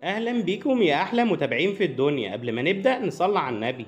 اهلا بيكم يا احلى متابعين في الدنيا. قبل ما نبدا نصلي على النبي.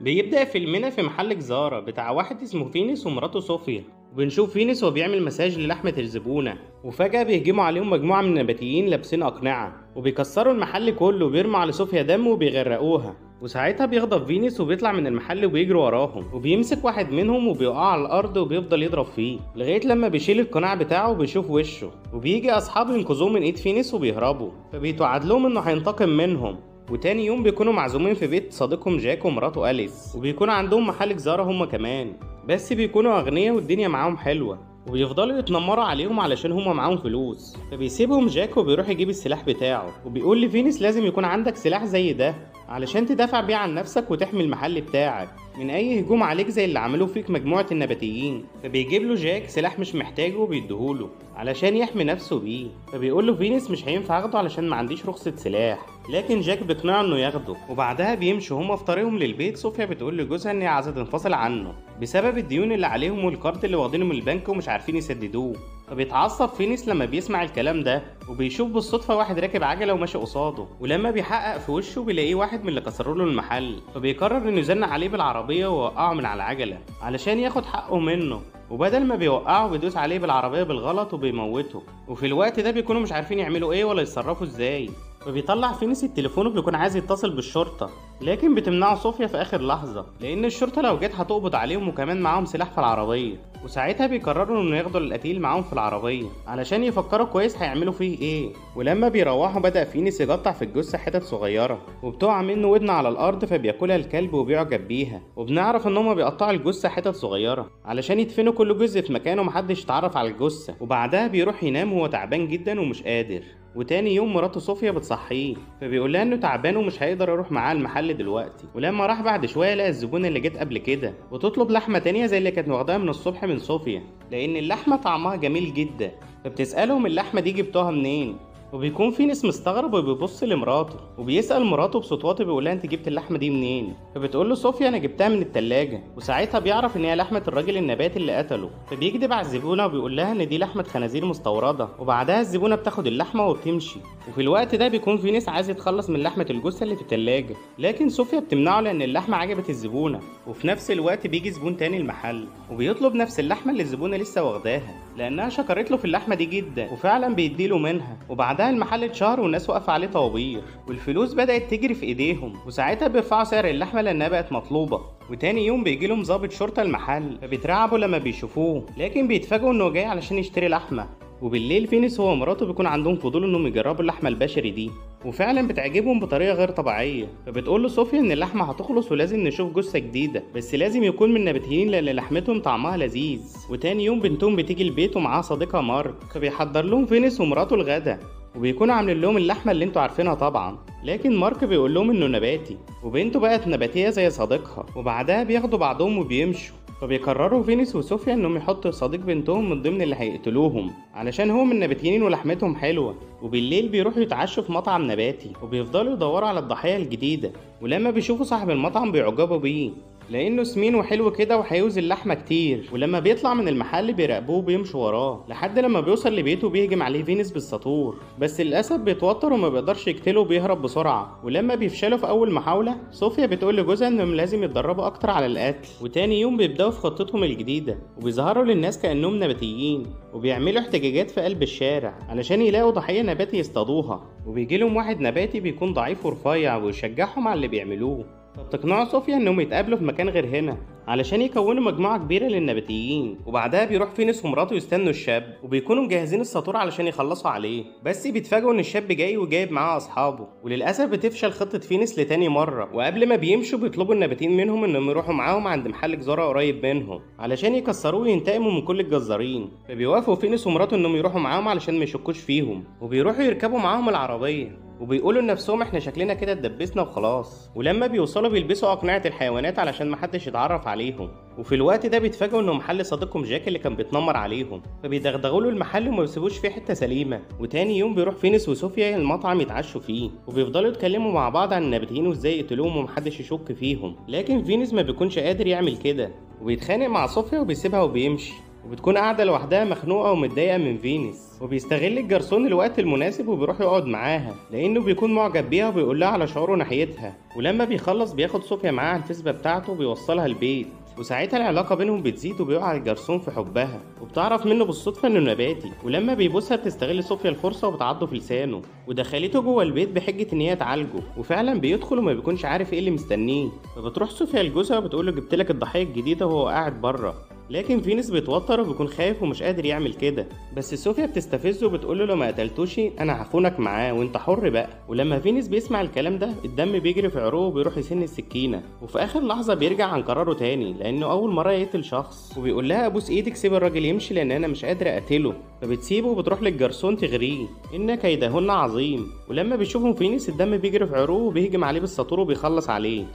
بيبدا فيلمنا في محل جزاره بتاع واحد اسمه فينيس ومراته صوفيا، وبنشوف فينيس وهو بيعمل مساج للحمه الزبونه، وفجاة بيهجموا عليهم مجموعة من النباتيين لابسين اقنعه وبيكسروا المحل كله وبيرموا على صوفيا دم وبيغرقوها. وساعتها بيغضب فينيس وبيطلع من المحل وبيجري وراهم، وبيمسك واحد منهم وبيقع على الارض وبيفضل يضرب فيه لغاية لما بيشيل القناع بتاعه وبيشوف وشه، وبيجي اصحابه ينقذوه من ايد فينيس وبيهربوا، فبيتوعد لهم انه هينتقم منهم. وتاني يوم بيكونوا معزومين في بيت صديقهم جاك ومراته أليس، وبيكون عندهم محل جزارة هما كمان، بس بيكونوا أغنياء والدنيا معاهم حلوة، وبيفضلوا يتنمروا عليهم علشان هما معاهم فلوس. فبيسيبهم جاك وبيروح يجيب السلاح بتاعه، وبيقول لفينيس لازم يكون عندك سلاح زي ده علشان تدافع بيه عن نفسك وتحمي المحل بتاعك من اي هجوم عليك زي اللي عملوه فيك مجموعة النباتيين. فبيجيب له جاك سلاح مش محتاجه وبيديهوله علشان يحمي نفسه بيه. فبيقول له فينيس مش هينفع اخده علشان ما عنديش رخصة سلاح، لكن جاك بيقنعه انه ياخده. وبعدها بيمشوا هما في طريقهم للبيت. صوفيا بتقول لجوزها ان هي عايزه تنفصل عنه بسبب الديون اللي عليهم والكارت اللي واخدينه من البنك ومش عارفين يسددوه. فبيتعصب فينيس لما بيسمع الكلام ده، وبيشوف بالصدفة واحد راكب عجله وماشي قصاده، ولما بيحقق في وشه بيلاقيه واحد من اللي كسروا له المحل، فبيقرر انه يزنق عليه بالعربية ويوقعه من على العجلة علشان ياخد حقه منه. وبدل ما بيوقعه بيدوس عليه بالعربية بالغلط وبيموته. وفي الوقت ده بيكونوا مش عارفين يعملوا ايه ولا يتصرفوا ازاي. فبيطلع فينيس التليفون وبيكون عايز يتصل بالشرطة، لكن بتمنعه صوفيا في اخر لحظة، لان الشرطة لو جت هتقبض عليهم وكمان معاهم سلاح في العربية. وساعتها بيقرروا انه ياخدوا القتيل معاهم في العربية علشان يفكروا كويس هيعملوا فيه ايه. ولما بيروحوا بدا فينيس يقطع في الجثة حتت صغيرة، وبتقع منه ودن على الارض فبياكلها الكلب وبيعجب بيها. وبنعرف ان هما بيقطعوا الجثة حتت صغيرة علشان يدفنوا كل جزء في مكانه ومحدش يتعرف على الجثة. وبعدها بيروح ينام وهو تعبان جدا ومش قادر. وتاني يوم مراته صوفيا بتصحيه، فبيقول لها انه تعبان ومش هيقدر يروح معاه المحل دلوقتي. ولما راح بعد شوية لقى الزبونه اللي جت قبل كده وتطلب لحمه تانية زي اللي كانت واخداها من الصبح من صوفيا، لان اللحمة طعمها جميل جدا. فبتسالهم اللحمة دي جبتوها منين، وبيكون فينيس مستغرب وبيبص لمراته وبيسال مراته بصوت واطي بيقول لها انت جبت اللحمة دي منين؟ فبتقول له صوفيا انا جبتها من التلاجة. وساعتها بيعرف ان هي لحمه الراجل النباتي اللي قتله، فبيكدب على الزبونه وبيقول لها ان دي لحمه خنازير مستورده. وبعدها الزبونه بتاخد اللحمة وبتمشي. وفي الوقت ده بيكون فينيس عايز يتخلص من لحمه الجثة اللي في التلاجة، لكن صوفيا بتمنعه لان اللحمة عجبت الزبونه. وفي نفس الوقت بيجي زبون تاني المحل وبيطلب نفس اللحمة اللي الزبونه لسه واخداها لانها شكرت له في اللحمة دي جدا، وفعلا بيديله منها. وبعدها المحل اتشهر والناس واقفة عليه طوابير والفلوس بدات تجري في ايديهم، وساعتها بيرفعوا سعر اللحمة لانها بقت مطلوبه. وتاني يوم بيجي لهم ضابط شرطه المحل، فبيترعبوا لما بيشوفوه، لكن بيتفاجئوا انه جاي علشان يشتري لحمه. وبالليل فينيس هو ومراته بيكون عندهم فضول انهم يجربوا اللحمة البشري دي، وفعلا بتعجبهم بطريقة غير طبيعية. فبتقول له صوفيا ان اللحمة هتخلص ولازم نشوف جثة جديدة، بس لازم يكون من نباتيين لان لحمتهم طعمها لذيذ. وتاني يوم بنتهم بتيجي البيت ومعاها صديقها مارك، فبيحضر لهم فينيس ومراته الغدا، وبيكونوا عاملين لهم اللحمة اللي انتوا عارفينها طبعا، لكن مارك بيقول لهم انه نباتي وبنته بقت نباتيه زي صديقها. وبعدها بياخدوا بعضهم وبيمشوا. فبيقرروا فينيس وصوفيا انهم يحطوا صديق بنتهم من ضمن اللي هيقتلوهم علشان هو من نباتيين ولحمتهم حلوة. وبالليل بيروحوا يتعشوا في مطعم نباتي وبيفضلوا يدوروا على الضحية الجديدة، ولما بيشوفوا صاحب المطعم بيعجبوا بيه لانه سمين وحلو كده وهيوزن لحمه كتير. ولما بيطلع من المحل بيراقبوه وبيمشوا وراه لحد لما بيوصل لبيته بيهجم عليه فينيس بالساطور، بس للاسف بيتوتر وما بيقدرش يقتله وبيهرب بسرعة. ولما بيفشلوا في اول محاولة صوفيا بتقول لجوزها انهم لازم يتدربوا اكتر على القتل. وتاني يوم بيبداوا في خطتهم الجديدة وبيظهروا للناس كانهم نباتيين، وبيعملوا احتجاجات في قلب الشارع علشان يلاقوا ضحية نباتي يصطادوها. وبيجي لهم واحد نباتي بيكون ضعيف ورفيع ويشجعهم على اللي بيعملوه. فبتقنعوا صوفيا انهم يتقابلوا في مكان غير هنا علشان يكونوا مجموعة كبيرة للنباتيين. وبعدها بيروح فينيس ومراته يستنوا الشاب، وبيكونوا مجهزين الساطور علشان يخلصوا عليه، بس بيتفاجئوا ان الشاب جاي وجايب معاه اصحابه. وللاسف بتفشل خطه فينيس لتاني مرة. وقبل ما بيمشوا بيطلبوا النباتيين منهم انهم يروحوا معاهم عند محل جزاره قريب منهم علشان يكسروه وينتقموا من كل الجزارين. فبيوافقوا فينيس ومراته انهم يروحوا معاهم علشان ما يشكوش فيهم، وبيروحوا يركبوا معاهم العربية وبيقولوا لنفسهم احنا شكلنا كده اتدبسنا وخلاص. ولما بيوصلوا بيلبسوا اقنعه الحيوانات علشان محدش يتعرف عليهم. وفي الوقت ده بيتفاجئوا انه محل صديقهم جاك اللي كان بيتنمر عليهم، فبيدغدغوا له المحل وما بيسيبوش فيه حتة سليمة. وتاني يوم بيروح فينيس وصوفيا المطعم يتعشوا فيه، وبيفضلوا يتكلموا مع بعض عن النباتيين وازاي يقتلوهم ومحدش يشك فيهم، لكن فينيس ما بيكونش قادر يعمل كده وبيتخانق مع صوفيا وبيسيبها وبيمشي. وبتكون قاعدة لوحدها مخنوقة ومتضايقة من فينيس، وبيستغل الجرسون الوقت المناسب وبيروح يقعد معاها لأنه بيكون معجب بيها وبيقول لها على شعوره ناحيتها. ولما بيخلص بياخد صوفيا معاه على الفيسبا بتاعته وبيوصلها البيت، وساعتها العلاقة بينهم بتزيد وبيقع الجرسون في حبها، وبتعرف منه بالصدفة انه نباتي. ولما بيبوسها بتستغل صوفيا الفرصة وبتعضه في لسانه، ودخلته جوه البيت بحجة ان هي تعالجه، وفعلا بيدخل وما بيكونش عارف ايه اللي مستنيه. فبتروح صوفيا لجوزها وبتقول له جبت لك الضحية الجديدة وهو قاعد بره، لكن فينيس بيتوتر وبيكون خايف ومش قادر يعمل كده. بس صوفيا بتستفزه وبتقول له لو ما قتلتوش انا هخونك معاه وانت حر بقى. ولما فينيس بيسمع الكلام ده الدم بيجري في عروقه وبيروح يسن السكينة، وفي اخر لحظة بيرجع عن قراره تاني لانه اول مرة يقتل شخص، وبيقول لها ابوس ايدك سيب الراجل يمشي لان انا مش قادر اقتله. فبتسيبه وبتروح للجرسون تغريه ان كيدهن عظيم. ولما بيشوفهم فينيس الدم بيجري في عروقه وبيهجم عليه بالساطور وبيخلص عليه.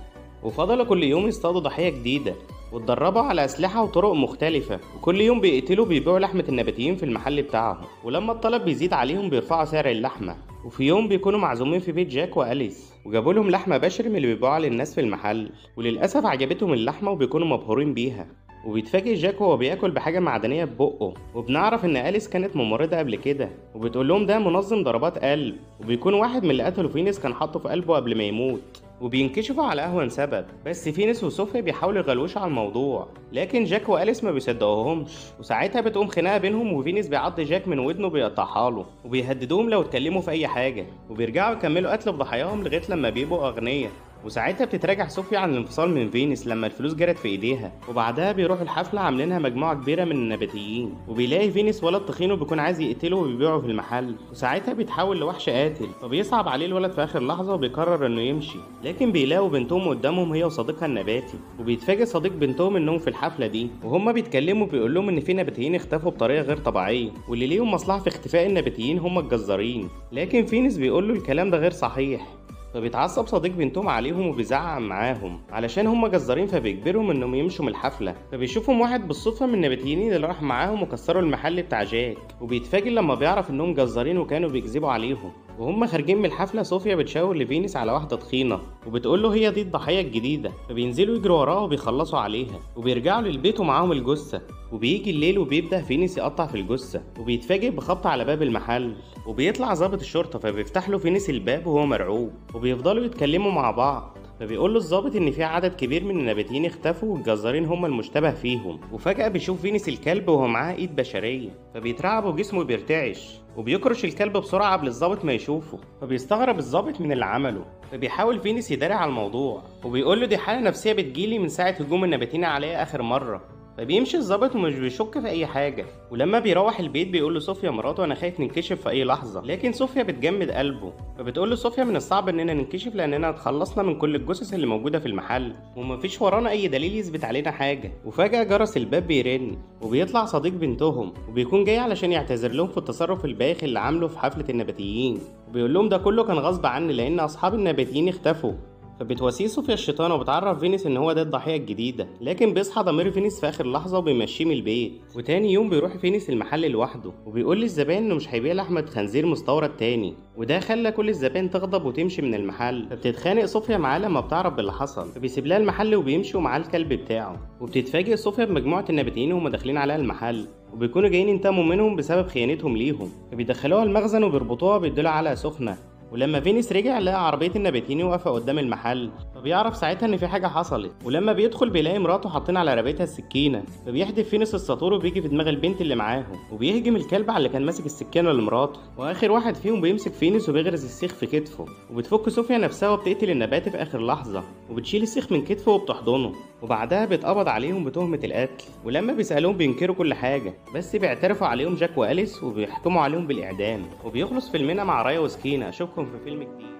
وفضلوا كل يوم يصطادوا ضحية جديدة واتدربوا على أسلحة وطرق مختلفة، وكل يوم بيقتلوا بيبيعوا لحمة النباتيين في المحل بتاعهم، ولما الطلب بيزيد عليهم بيرفعوا سعر اللحمة. وفي يوم بيكونوا معزومين في بيت جاك وأليس، وجابوا لهم لحمة بشري من اللي بيبيعوها للناس في المحل، وللأسف عجبتهم اللحمة وبيكونوا مبهورين بيها. وبيتفاجئ جاك وهو بياكل بحاجة معدنية ببقه، وبنعرف إن أليس كانت ممرضة قبل كده، وبتقول لهم ده منظم ضربات قلب، وبيكون واحد من اللي قتلوا فينيس كان حاطه في قلبه قبل ما يموت. وبينكشفوا على أهون سبب، بس فينيس وصوفيا بيحاولوا يغلوشوا على الموضوع، لكن جاك وأليس ما بيصدقوهمش. وساعتها بتقوم خناقة بينهم، وفينيس بيعض جاك من ودنه وبيقطعها له، وبيهددوهم لو اتكلموا في أي حاجة، وبيرجعوا يكملوا قتل في ضحاياهم لغاية لما بيبقوا أغنياء. وساعتها بتتراجع صوفيا عن الانفصال من فينيس لما الفلوس جرت في ايديها. وبعدها بيروحوا الحفلة عاملينها مجموعة كبيرة من النباتيين، وبيلاقي فينيس ولد تخين وبيكون عايز يقتله وبيبيعه في المحل، وساعتها بيتحول لوحش قاتل، فبيصعب عليه الولد في اخر لحظة وبيقرر انه يمشي. لكن بيلاقوا بنتهم قدامهم هي وصديقها النباتي، وبيتفاجئ صديق بنتهم انهم في الحفلة دي، وهما بيتكلموا بيقول لهم ان في نباتيين اختفوا بطريقة غير طبيعية، واللي ليهم مصلحة في اختفاء النباتيين هم الجزارين. لكن فينيس بيقول له الكلام ده غير صحيح، فبيتعصب صديق بنتهم عليهم وبيزعق معاهم علشان هم جزارين، فبيجبرهم انهم يمشوا من الحفلة. فبيشوفهم واحد بالصدفة من النباتيين اللي راح معاهم وكسروا المحل بتاع جاك، وبيتفاجئ لما بيعرف انهم جزارين وكانوا بيكذبوا عليهم. وهم خارجين من الحفلة صوفيا بتشاور لفينيس على واحدة تخينة وبتقول له هي دي الضحية الجديدة، فبينزلوا يجروا وراها وبيخلصوا عليها، وبيرجعوا للبيت ومعاهم الجثة. وبيجي الليل وبيبدا فينيس يقطع في الجثة، وبيتفاجئ بخبط على باب المحل، وبيطلع ضابط الشرطة فبيفتح له فينيس الباب وهو مرعوب، وبيفضلوا يتكلموا مع بعض. فبيقول له الضابط ان في عدد كبير من النباتيين اختفوا والجزارين هم المشتبه فيهم. وفجأة بيشوف فينيس الكلب وهو معاه ايد بشرية، فبيترعب وجسمه بيرتعش، وبيكرش الكلب بسرعة قبل الضابط ما يشوفه. فبيستغرب الضابط من اللي عمله، فبيحاول فينيس يداري على الموضوع وبيقول له دي حالة نفسية بتجيلي من ساعة هجوم النباتيين عليا آخر مرة. فبيمشي الضابط ومش بيشك في اي حاجة. ولما بيروح البيت بيقول له صوفيا مراته انا خايف ننكشف في اي لحظة، لكن صوفيا بتجمد قلبه، فبتقول له صوفيا من الصعب اننا ننكشف لاننا اتخلصنا من كل الجثث اللي موجودة في المحل ومفيش ورانا اي دليل يثبت علينا حاجة. وفجاة جرس الباب بيرن، وبيطلع صديق بنتهم، وبيكون جاي علشان يعتذر لهم في التصرف البايخ اللي عامله في حفلة النباتيين، وبيقول لهم ده كله كان غصب عني لان اصحاب النباتيين اختفوا. فبتواسيه صوفيا الشيطان وبتعرف فينيس ان هو ده الضحية الجديدة، لكن بيصحى ضمير فينيس في اخر لحظة وبيمشيه من البيت. وتاني يوم بيروح فينيس المحل لوحده وبيقول للزبائن انه مش هيبيع لحمه خنزير مستورد تاني، وده خلى كل الزبائن تغضب وتمشي من المحل. فبتتخانق صوفيا معاه لما بتعرف باللي حصل، فبيسيب لها المحل وبيمشي ومعاه الكلب بتاعه. وبتتفاجئ صوفيا بمجموعه النباتيين وهم داخلين عليها المحل، وبيكونوا جايين ينتقموا منهم بسبب خيانتهم ليهم، فبيدخلوها المخزن وبيربطوها وبيدولها علقه سخنة. ولما فينيس رجع لقى عربية النباتيين واقفة قدام المحل، فبيعرف ساعتها ان في حاجة حصلت. ولما بيدخل بيلاقي مراته حاطين على رقبتها السكينة، فبيحدف فينيس الساطور وبيجي في دماغ البنت اللي معاهم، وبيهجم الكلب على اللي كان ماسك السكينة لمراته. واخر واحد فيهم بيمسك فينيس وبيغرز السيخ في كتفه، وبتفك صوفيا نفسها وبتقتل النباتي في اخر لحظة، وبتشيل السيخ من كتفه وبتحضنه. وبعدها بيتقبض عليهم بتهمة القتل، ولما بيسألوهم بينكروا كل حاجة، بس بيعترفوا عليهم جاك وأليس وبيحكموا عليهم بالإعدام. وبيخلص فيلمنا مع رايا وسكينة. أشوفكم في فيلم جديد.